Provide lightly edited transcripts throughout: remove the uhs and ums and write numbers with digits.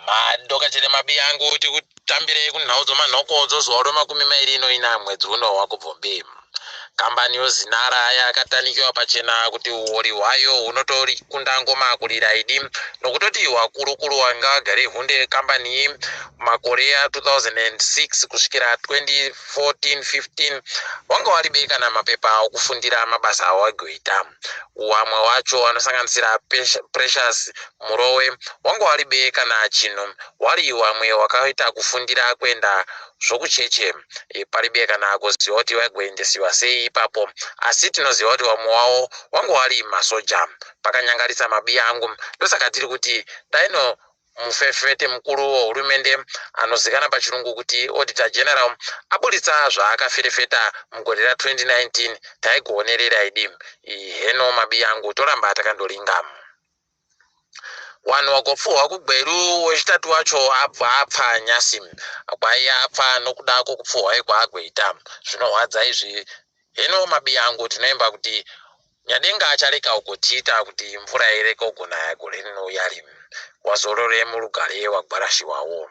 Madokachete mabi angu tikutambirei kunhau dzomanhokodzo zuva remakumi mairi inoina mwedzi uno waKubvumbi. Kambani yoZinara yakatanikiwa pachena kuti uori hwayo hunotorikunda ngoma kurira idi nokutoti wakurukuru wanga vagare hunde kambani iyi makore a2006 kusvikira 2014-15 wanga waribe kana mapepa okufundira mabasa awagoita. Wamwe wacho anosanganisira Precious Murowe wanga waribe kana chinhu wari wamwe wakaita kufundira kuenda zvokucheche. Paribe kana kuziva kuti waigoendesiwa sei ipapo, asi tinoziva kuti wamwe wawo wanga wari masoja. Pakanyangarisa mabi angu, ndosaka tiri kuti daino mufefete mukuru wehurumende anozikana pachirungu kuti Auditor General aburitsa zvaakaferefeta mugore ra2019, taigoonerera idi. Heno mabi angu, toramba takandoringa. Wanhu wagopfuhwa kuGweru wechitatu wacho abva apfa nyasi. Kwai apfa nokuda kwokupfuhwa ikwaagweita. Zvinohwadza izvi. Heno mabi angu, tinoimba kuti Nyadenga achareka ugotiita kuti mvura ireke kugonaya gore rinouya ri. Wazorore murugare wagwarashiwawo.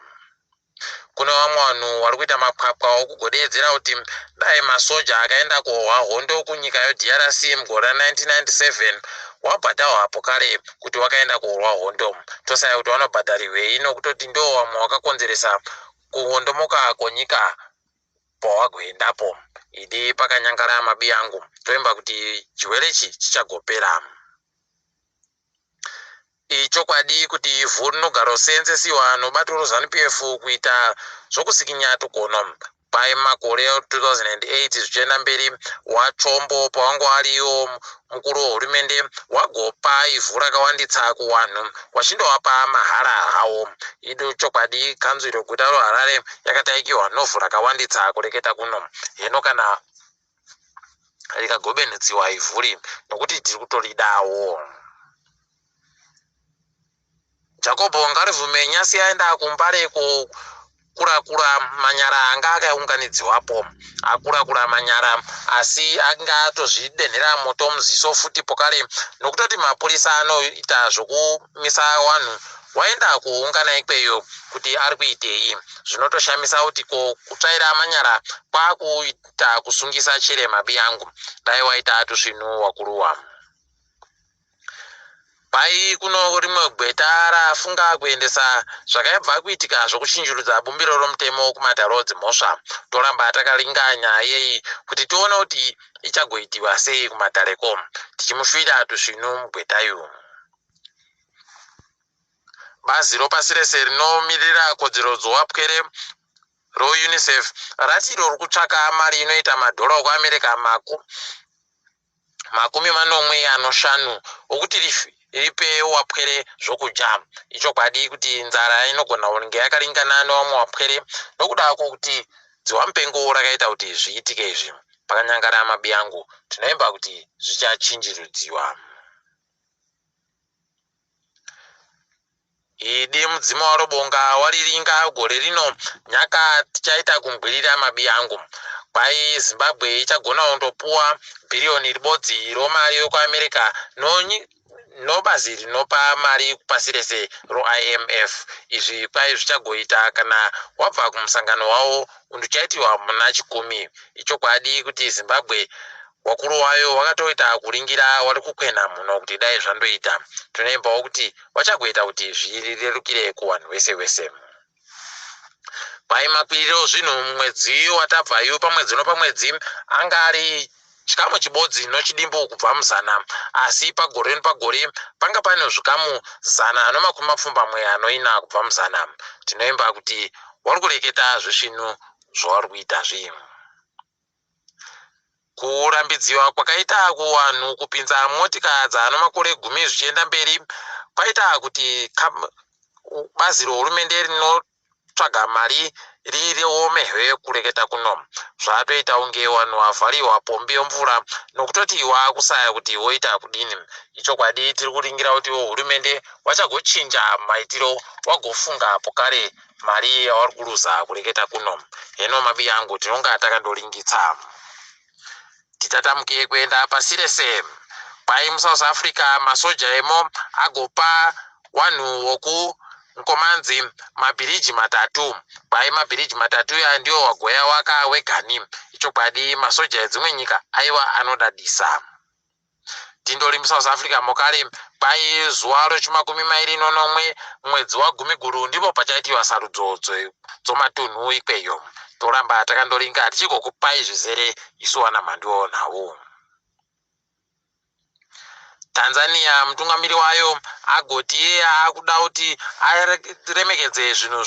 Kune vamwe vanhu vari kuita mapwapwa okugodeedzera kuti dai masoja akaenda kohwa hondo kunyika yoDRC mugore ra1997 wabhadharwa apo kare kuti wakaenda korwa hondo. Tosaya kuti vanobhadharirwei nokutoti ndo vamwe wakakonzeresa kuwondomoka kwenyika pawagoendapo. Idi pakanyangara mabi angu, toimba kuti chirwere ichi chichagopera. Ichokwadi kuti ivhu rinogaroseenzesiwa nobato roZanu-PF kuita zvokusikinya tukono. Kwai makore 2008 zvichienda mberi, waChombo pawanga ariwo mukuru wehurumende wagopa ivhu rakawanditsa kuwanhu wachindovapa mahara hawo. Ido chokwadi kanzuro yeguta roHarare yakataikiwa novhu rakawanditsa kureketa kuno. Heno kana rikagobenudziwa ivhuri nokuti tiri kutoridawo. Jakobho Ngarivhume nyasi aenda kuMbare kokurakura manyara anga akaunganidziwapo. Akurakura manyara asi anga atozvidenhera moto muziso futi pokare nokutoti mapurisa anoita zvokumisa vanhu waenda kuungana ikweyo kuti ari kuitei. Zvinotoshamisa kuti ko kutsvaira manyara kwakuita kusungisa chirema biyangu. Dai waita tusvinu wakuruwa. Pai kuno rimwe gweta rafunga kuendesa zvakaibva kuitika zvokuchinjurudza bumbiro romutemo kumatare edzimhosva. Toramba takaringa nyaya iyi kuti tione kuti ichagoitiwa sei kumatareko. Tichimushuvira tusvinu mugwetayu. Bazi ropasi rese rinomirira kodzero dzowapwere roUNICEF rati iro riri kutsvaka mari inoita madhora okuAmerica 75 okuti ripe wapwere zvokudya. Ichokwadi kuti nzara inogona kunge yakaringana newamwe wapwere nokuda kwokuti dziwamupengo rakaita kuti zviitike izvi. Pakanyangara mabiyangu, tinoimba kuti zvichachinjirudziwa. Idi mudzimu waRobonga wariringa gore rino nyaka tichaita kungwirira mabi angu. Kwai Zimbabwe ichagona kundopuwa bhiriyoni ribodzi romari yokuAmerica nobazi rinopa mari pasi rese roIMF. Izvi kwai zvichagoita kana wabva kumusangano wavo undichaitiwa muna Chikumi. Ichokwadi kuti Zimbabwe wakuru wayo wakatoita kuringira wari kukwena mhuno kuti dai zvandoita. Tinoimbawo kuti wachagoita kuti zvirerukire kuwanhu wese wese. Pai makwiriro zvinhu mumwedzi watabvayo pamwedzi nopamwedzi anga ari chikamu chibodzi nochidimbu kubva muzana, asi pagore nopagore panga pane zvikamu 174 kubva muzana. Tinoimba kuti wari kureketa zvisvinu zvawari kuita zvi. Kurambidziwa kwakaita kuvanhu kupinza motika dzaano makore 10 zvichienda mberi kwaita kuti bazi rehurumende rinotsvaga mari riomehwe kureketa kuno. Zvatoita kunge vanhu vavhariwa pombi yomvura nokutoti waakusaya kuti woita kudini. Ichokwadi tiri kuringira kuti hurumende wachagochinja maitiro wagofunga pokare mari yavari kuruza kureketa kuno. Heno mabi angu, tinonga takandoringitsa. Titatamuke kuenda pasi rese. Kwai muSouth Africa masoja emo agopa vanhu voku Nkomanzi mabhiriji matatu. Kwai mabhiriji matatu ya ndiwo wagoya waka wegani. Ichokwadi masoja edzimwe nyika aiwa anodadisa. Tindori muSouth Africa mokare kwai zuva rechimakumi mairi nonomwe mwedzi waGumiguru ndipo pachaitiwa sarudzo dzomatunhu ikweyo. Toramba takandoringa tichigokupai zvizere isu wana mhanduwo nhau. Tanzania mutungamiri wayo agoti iye akuda kuti aremekedze zvinhu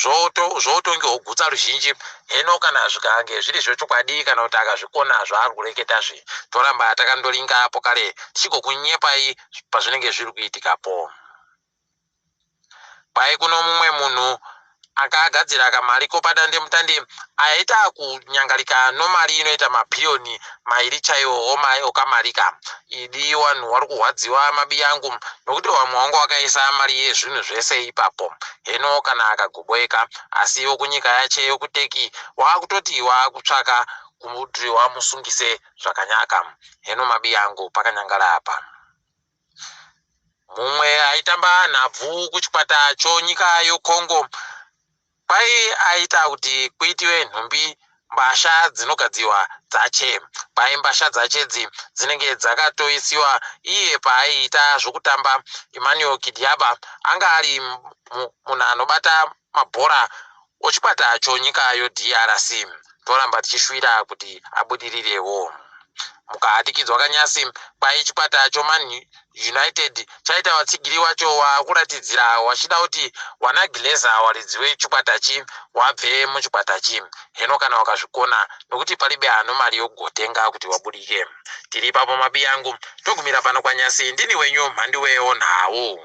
zvoutongi hwogutsa ruzhinji. Heno kana zvikange zviri zvechokwadi kana kuti akazvikona zvaari kureketazve, toramba takandoringa apo kare tichigokunyepai pazvinenge zviri kuitikapo. Kwai kuno mumwe munhu akagadzira kamari kopadandemutande aita kunyangarika nomari inoita mabhiriyoni mairi chaiwo okamarika. Idi wanhu wari kurwadziwa mabiyangu nokuti wamwe wanga wakaisa mari yezvinhu zvese ipapo. Heno kana akagoboeka asi wokunyika yache yokuTurkey waakutoti waakutsvaka kuti wamusungise zvakanyaka. Heno mabiyangu pakanyangara apa. Mumwe aitamba nhabvu kuchikwata chonyika yoCongo kwai aita kuti kuitiwe nhumbi mbasha dzinogadziwa dzache. Kwai mbasha dzachedzi dzinenge dzakatoisiwa iye paaiita zvokutamba. Emmanuel Kidiaba anga ari munhu anobata mabhora ochikwata chonyika yoDRC. Toramba tichishuwira kuti abudirirewo. Mukahatikidzwa kanyasi kwai chikwata choMan United chaita vatsigiri wacho wakuratidzira wachida kuti wana Glazer waridzi wechikwata chi wabve muchikwata chi. Heno kana wakazvikona nokuti palibe ano mari yokugotenga kuti wabudike. Tiri ipapo mabiyangu togumira pano kwanyasi ndini wenyu mhanduwewo nhau.